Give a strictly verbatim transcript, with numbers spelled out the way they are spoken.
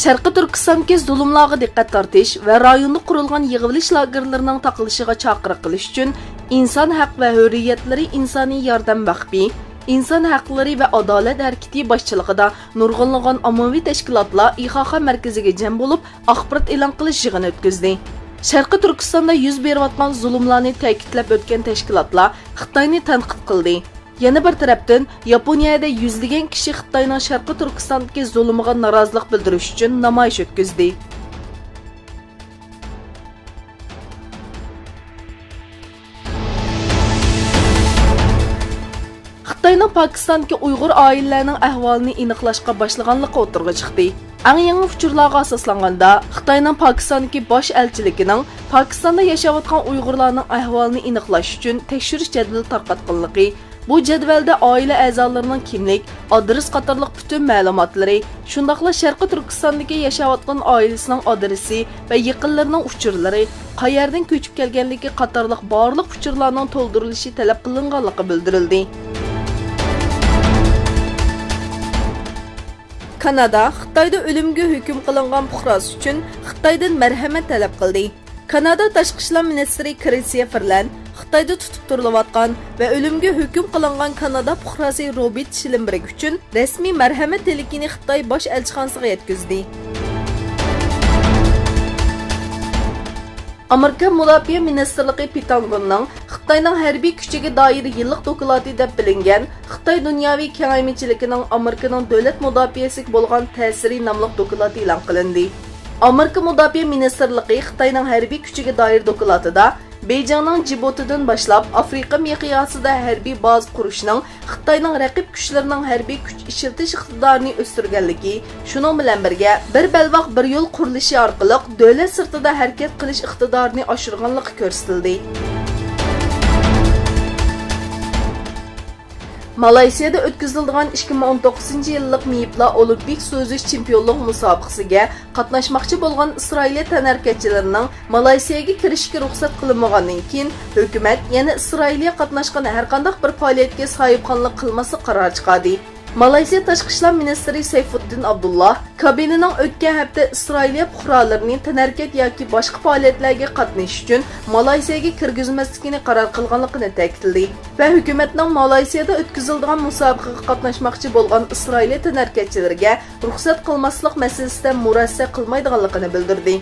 شەرقىي تۈركىستاندىكى زۇلۇملارغا دىققەت تارتىش ۋە رايوندا قۇرۇلغان يىغىۋېلىش لاگېرلىرىنىڭ تاقىلىشىغا چاقىرىق قىلىش ئۈچۈن ئىنسان ھەق ۋە ھۆرىيەتلىرى ئىنسانىي ياردەم ۋەقپى، ئىنسان ھەقلىرى ۋە ئادالەت ھەرىكىتى باشچىلىقىدا نۇرغۇنلىغان ئاممىۋى تەشكىلاتلار ئىخاخا مەركىزىگە جەم بولۇپ، ئاخبارات ئېلان قىلىش يىغىنى ئۆتكۈزدى. شەرقىي تۈركىستاندا يۈز بېرىۋاتقان زۇلۇملارنى تەكىتلەپ ئۆتكەن تەشكىلاتلار خىتاينى تەنقىد قىلدى. يەنە بىر تەرەپتىن، ياپونىيەدە يۈزلىگەن كىشى خىتاينىڭ شەرقىي تۈركىستاندىكى زۇلۇمىغا نارازىلىق بىلدۈرۈش ئۈچۈن نامايىش ئۆتكۈزدى. خىتاينىڭ پاكىستاندىكى ئۇيغۇر ئائىلىلەرنىڭ ئەھۋالىنى ئېنىقلاشقا باشلىغانلىقى ئوتتۇرىغا چىقتى. ئەڭ يېڭى ئۇچۇرلارغا ئاساسلانغاندا، خىتاينىڭ پاكىستاندىكى باش ئەلچىلىكىنىڭ پاكىستاندا ياشاۋاتقان ئۇيغۇرلارنىڭ ئەھۋالىنى ئېنىقلاش ئۈچۈن تەكشۈرۈش جەدۋىلى تارقاتقانلىقى، بۇ جەدۋەلدە ئائىلە ئەزالىرىنىڭ كىملىك، ئادرېس قاتارلىق پۈتۈن مەلۇماتلىرى، شۇنداقلا شەرقىي تۈركىستاندىكى ياشاۋاتقان ئائىلىسىنىڭ ئادرېسى ۋە يېقىنلىرىنىڭ ئۇچۇرلىرى، قەيەردىن كۆچۈپ كەلگەنلىكى قاتارلىق بارلىق ئۇچۇرلارنىڭ تولدۇرۇلۇشى تەلەپ قىلىنغانلىقى بىلدۈرۈلدى. كانادا خىتايدا ئۆلۈمگە ھۆكۈم قىلىنغان پۇقراسى ئۈچۈن خىتايدىن مەرھەمەت تەلەپ قىلدى. كانادا تاشقى ئىشلار مىنىستىرى كرىسىيە فىرلەند خىتايدا تۇتۇپ تۇرۇلۇۋاتقان ۋە ئۆلۈمگە ھۆكۈم قىلىنغان كانادا پۇقراسى روبېرت شىلېنبېرگ ئۈچۈن رەسمىي مەرھەمەت تىلىكىنى خىتاي باش ئەلچىخانىسىغا يەتكۈزدى. ئامېرىكا مۇداپىئە مىنىستىرلىقى پېنتاگوننىڭ خىتاينىڭ ھەربىي كۈچىگە دائىر يىللىق دوكلاتى دەپ بىلىنگەن خىتاي دۇنياۋى كېڭەيمىچىلىكىنىڭ ئامېرىكىنىڭ دۆلەت مۇداپىئەسىگە بولغان تەسىرى ناملىق دوكلاتى ئېلان قىلىندى. ئامېرىكا مۇداپىئە مىنىستىرلىقى خىتاينىڭ ھەربىي كۈچىگە دائىر دوكلاتىدا، بېيجىڭنىڭ جىبۇتىدىن باشلاپ ئافرىقا مىقياسىدا ھەربىي بازا قۇرۇشنىڭ خىتاينىڭ رەقىب كۈچلىرىنىڭ ھەربىي كۈچ ئىشلىتىش ئىقتىدارىنى ئۆستۈرگەنلىكى، شۇنىڭ بىلەن بىرگە، بىر بەلباغ بىر يول قۇرۇلۇشى ئارقىلىق دۆلەت سىرتىدا ھەرىكەت قىلىش ئىقتىدارىنى ئاشۇرغانلىقى كۆرسىتىلدى. مالايسىيەدە ئۆتكۈزۈلىدىغان ئىككى مىڭ ئون توققۇزىنچى يىللىق مېيىپلار ئولىمپىك سۇزۇش چېمپىيونلۇق مۇسابىقىسىگە قاتناشماقچى بولغان ئىسرائىلىيە تەنھەرىكەتچىلىرىنىڭ مالايسىيەگە كىرىشكە رۇخسەت قىلىنمىغاندىن كېيىن، ھۆكۈمەت يەنە ئىسرائىلىيە قاتناشقان ھەرقانداق بىر پائالىيەتكە ساھىبخانلىق قىلماسلىق قارارى چىقاردى. مالايسىيە تاشقى ئىشلار مىنىستىرى سەيفۇددىن ئابدۇللا كابىنىنىڭ ئۆتكەن ھەپتە ئىسرائىلىيە پۇقرالىرىنى تەنھەرىكەت ياكى باشقا پائالىيەتلەرگە قاتنىشىش ئۈچۈن مالايسىيەگە كىرگۈزمەسلىكىنى قارار قىلغانلىقىنى تەكىتلىدى ۋە ھۆكۈمەتنىڭ مالايسىيەدە ئۆتكۈزۈلىدىغان مۇسابىقىگە قاتناشماقچى بولغان ئىسرائىلىيە تەنھەرىكەتچىلىرىگە رۇخسەت قىلماسلىق مەسىلىسىدە مۇرەسسە قىلمايدىغانلىقىنى بىلدۈردى.